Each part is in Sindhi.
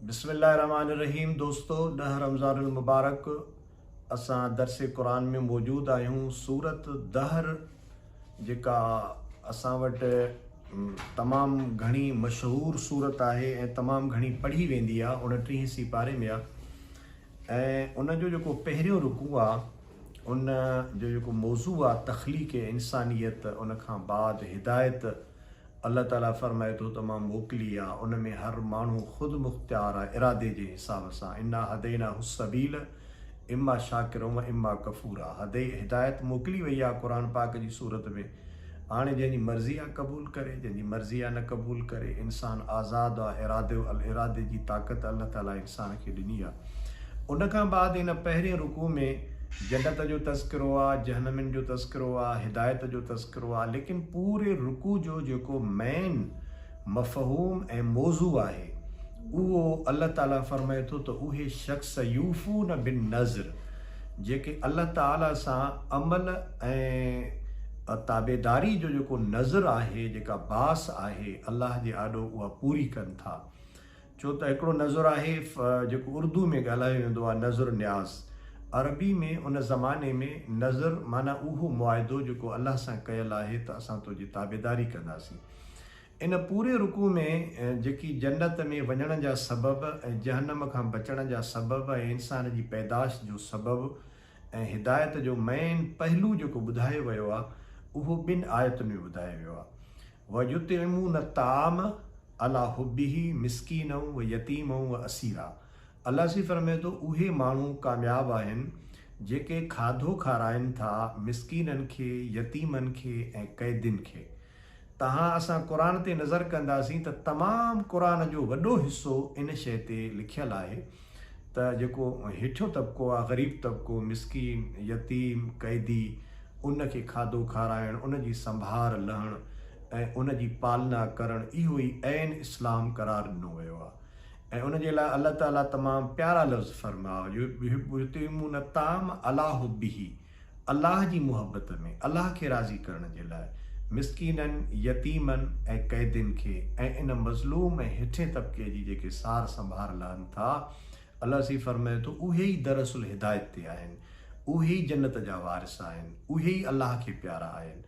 بسم الله الرحمٰن الرحيم دوستو ڏھ رمضان المبارڪ اسان درس قرآن ۾ موجود آهيون سورت دهر جيڪا اسان وٽ تمام گهڻي مشهور سورت آهي ۽ تمام گهڻي پڙهي ويندي آهي 29 سيپاري ۾ آهي ۽ ان جو جيڪو پهريون رڪوع آهي ان جو جيڪو موضوع آ تخليق انسانيت ان کان بعد هدايت الله تعالي فرمائي ٿو ته مان موڪلي آ ان ۾ هر ماڻهو خود مختيار آ ارادي جي حساب سان انا هديناه السبيل اما شاڪرا و اما ڪفورا هدي هدايت موڪلي وئي آ قرآن پاڪ جي صورت ۾ هاڻي جنهن جي مرضي آ قبول ڪري جنهن جي مرضي آ نه قبول ڪري انسان آزاد آ ارادو ارادي جي طاقت الله تعالي انسان کي ڏني آ ان کان بعد هن پهرين رڪوع ۾ جنت جو تذڪرو آ، جهنمين جو تذڪرو آ، هدايت جو تذڪرو آ، ليڪن پوري رڪوع جو جيڪو مين مفهوم ۽ موضوع آهي اهو الله تعالي فرمائي ٿو ته اهي شخص يوفون بالنذر جيڪي الله تعالي سان عمل ۽ تابعداري جو جيڪو نذر آهي جيڪا باس آهي الله جي آڏو اها پوري ڪن ٿا. ڇو ته هڪڙو نذر آهي جيڪو اردو ۾ ڳالهايو ويندو آهي نذر نياز. عربي ۾ ان زماني ۾ نذر معنيٰ اهو معاهدو جيڪو الله سان ڪيل آهي ته اسان تنهنجي تابعداري ڪنداسين. ان پوري رڪوع ۾ جيڪي جنت ۾ وڃڻ جا سبب ۽ جهنم کان بچڻ جا سبب ۽ انسان جي پيدائش جو سبب ۽ هدايت جو مين پهلو جيڪو ٻڌايو ويو آهي اهو ٻن آيتن ۾ ٻڌايو ويو آهي. ويطعمون الطعام علي حبه مسڪينا ويتيما واسيرا الله سائين فرمائي ٿو اهي ماڻهو ڪامياب آهن جيڪي کاڌو کارائن ٿا مسڪينن کي، يتيمن کي ۽ قيدين کي. تهان اسان قرآن تي نظر ڪنداسين ته تمام قرآن جو وڏو حصو ان شيء تي لکيل آهي ته جيڪو هيٺيون طبقو آهي غريب طبقو، مسڪين، يتيم، قيدي، ان کي کاڌو کارائڻ، ان جي سنڀار لهڻ ۽ ان جي پالنا ڪرڻ اهو ئي عين اسلام قرار ڏنو ويو آهي ۽ ان جي لاء الله تعالي تمام پيارا لفظ فرمايا يطعمون الطعام علي حبه الله جي محبت ۾ الله کي راضي ڪرڻ جي لاء مسڪينن، يتيمن ۽ قيدين کي ۽ ان مظلوم ۽ هيٺين طبقي جي جيڪي سار سنڀار لهن ٿا الله سائين فرمائي ٿو اهي ئي دراصل هدايت تي آهن، اهي ئي جنت جا وارث آهن، اهي ئي الله کي پيارا آهن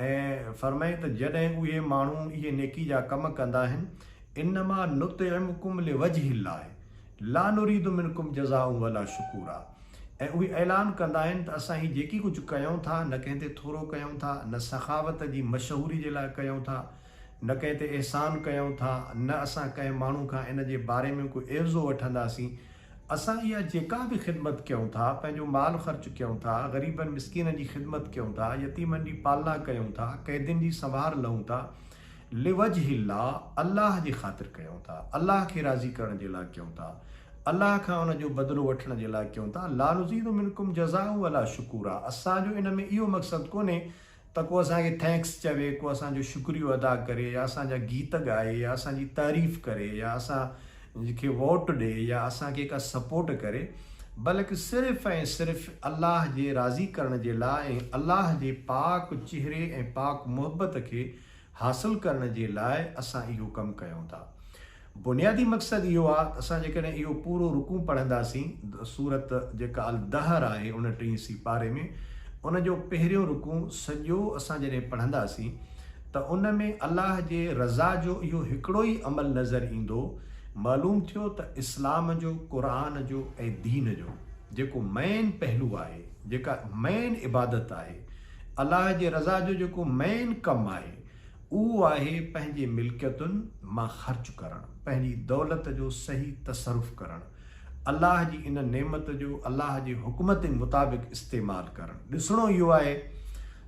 ۽ فرمائي ته جڏهن اهي ماڻهو اهي نيڪي جا ڪم ڪندا آهن انما نطعمڪم لوجه الله لا نريد منڪم جزاء ولا شڪورا ۽ اهي اعلان ڪندا آهن ته اسان هي جيڪي ڪجهه ڪيون ٿا نه ڪنهن تي ٿورو ڪيون ٿا نه سخاوت جي مشهوري جي لاء ڪيون ٿا نه ڪنهن تي احسان ڪيون ٿا، نه اسان ڪنهن ماڻهو کان ان جي باري ۾ ڪو عيوضو وٺنداسين. اسان اها جيڪا به خدمت ڪيون ٿا، پنهنجو مال خرچ ڪيون ٿا، غريبن مسڪينن جي خدمت ڪيون ٿا، يتيمن جي پالنا ڪيون ٿا، قيدين جي سنڀار لهون ٿا، لوجه الله، الله جي خاطر ڪيون ٿا، الله کي راضي ڪرڻ جي لاء ڪيون ٿا، الله کان ان جو بدلو وٺڻ جي لاء ڪيون ٿا، لا نريد منڪم جزاء ولا شڪورا، اسان جو ان ۾ اهو مقصد ڪونهي ته ڪو اسان کي thanks چوي، ڪو اسان جو شڪريو ادا ڪري يا اسان جا گيت ڳائي يا اسان جي تعريف ڪري يا اسان کي ووٽ ڏي يا اسان کي ڪا سپورٽ ڪري بلڪ صرف ۽ صرف الله جي راضي ڪرڻ جي لاء ۽ الله جي پاڪ چهري ۽ پاڪ محبت کي حاصل ڪرڻ جي لاء اسان اهو ڪم ڪيون ٿا. بنيادي مقصد اهو آ ته اسان جيڪڏهن اهو پورو رڪوع پڙهنداسين سورت جيڪا الدهر آهي 29 سيپاري ۾ ان جو پهريون رڪوع سڄو اسان جڏهن پڙهنداسين ته ان ۾ الله جي رضا جو اهو هڪڙو ئي عمل نظر ايندو معلوم ٿيو ته اسلام جو قرآن جو ۽ دين جو جيڪو مين پهلو آهي جيڪا مين عبادت آهي الله جي رضا جو جيڪو مين ڪم آهي اهو آهي پنهنجي ملڪيتن مان خرچ ڪرڻ، پنهنجي دولت جو صحيح تصرف ڪرڻ، الله جي ان نعمت جو الله جي حڪم تي مطابق استعمال ڪرڻ. ڏسڻو اهو آهي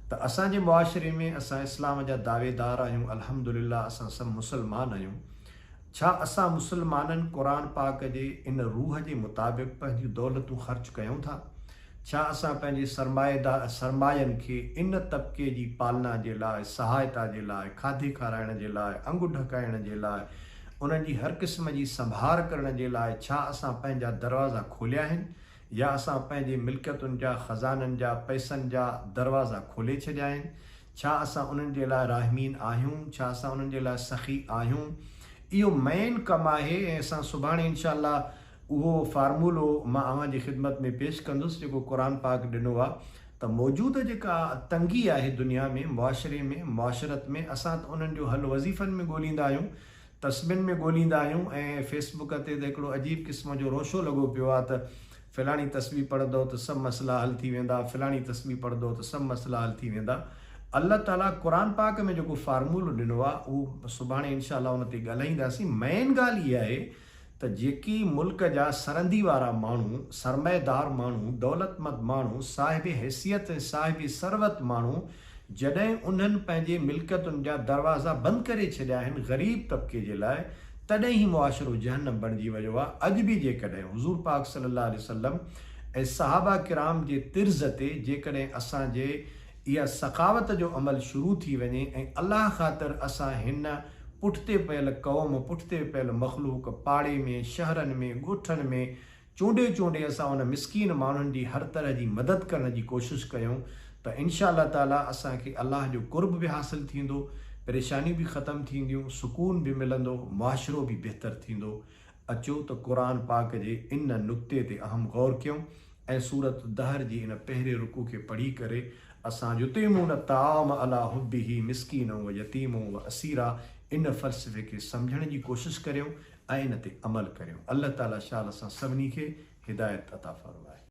ته اسان جي معاشري ۾ اسان اسلام جا دعويدار آهيون، الحمدلله اسان سڀ مسلمان آهيون، ڇا اسان مسلمانن قرآن پاڪ جي ان روح جي مطابق پنهنجون دولتون خرچ ڪيون ٿا؟ ڇا اسان پنهنجي سرمائيدار سرماين کي ان طبقي جي پالنا جي لاء، سهائتا جي لاء، کاڌي کارائڻ جي لاء، انگ ڍڪائڻ جي لاء، انهن جي هر قسم جي سنڀار ڪرڻ جي لاء ڇا اسان پنهنجا دروازا کوليا آهن يا اسان پنهنجي ملڪيتن جا، خزانن جا، پئسن جا دروازا کولي ڇڏيا آهن؟ ڇا اسان انهن جي لاء راحمين آهيون؟ ڇا اسان انهن جي لاء سخي آهيون؟ اهو مين ڪم آهي ۽ اسان سڀاڻي انشاء الله اهو فارمولو مان اوهان جي خدمت ۾ پيش ڪندس جيڪو قرآن پاڪ ڏنو آ ته موجوده جيڪا تنگي آهي دنيا ۾ معاشري ۾ معاشرت ۾ اسان ته انهن جو حل وظيفن ۾ ڳوليندا آهيون تسبين ۾ ڳوليندا آهيون ۽ فيس بڪ تي ته هڪڙو عجيب قسم جو روشو لڳو پيو آ ته فلاڻي تسبيح پڙهندؤ ته سڀ مسئلا حل ٿي ويندا فلاڻي تسبيح پڙهندؤ ته سڀ مسئلا حل ٿي ويندا الله تعالي قرآن پاڪ ۾ جيڪو فارمولو ڏنو آ اهو سڀاڻي انشاء الله ان تي ڳالهائينداسين مين ڳالهه اها آهي ته جيڪي ملڪ جا سرندي وارا ماڻهو، سرمائيدار ماڻهو، دولتمند ماڻهو، صاحب حيثيت ۽ صاحب ثروت ماڻهو جڏهن انهن پنهنجي ملڪيتن جا دروازا بند ڪري ڇڏيا آهن غريب طبقي جي لاء تڏهن هي معاشرو جهنم بڻجي ويو آهي اڄ به جيڪڏهن حضور پاڪ صلي الله عليه وسلم ۽ صحابه ڪرام جي طرز تي جيڪڏهن اسان جي اها سخاوت جو عمل شروع ٿي وڃي ۽ الله خاطر اسان هن پٺتي پيل قوم، پٺتي پيل مخلوق، پاڙي ۾، شهرن ۾، ڳوٺن ۾ چونڊي چونڊي اسان ان مسڪين ماڻهن جي هر طرح جي مدد ڪرڻ جي ڪوشش ڪيون ته انشاء الله تعالي اسان کي الله جو قرب به حاصل ٿيندو، پريشانيون به ختم ٿينديون، سڪون به ملندو، معاشرو به بهتر ٿيندو. اچو ته قرآن پاڪ جي ان نقطي تي اهم غور ڪيون ۽ سورة الدهر جي ان پهرين رڪوع کي پڙهي ڪري اسان يطعمون الطعام علي حبه مسڪينا و يتيما و اسيرا ان فلسفي کي سمجهڻ جي ڪوشش ڪريون ۽ ان تي عمل ڪريون. الله تعالي شال اسان سڀني کي هدايت عطا فرمائي.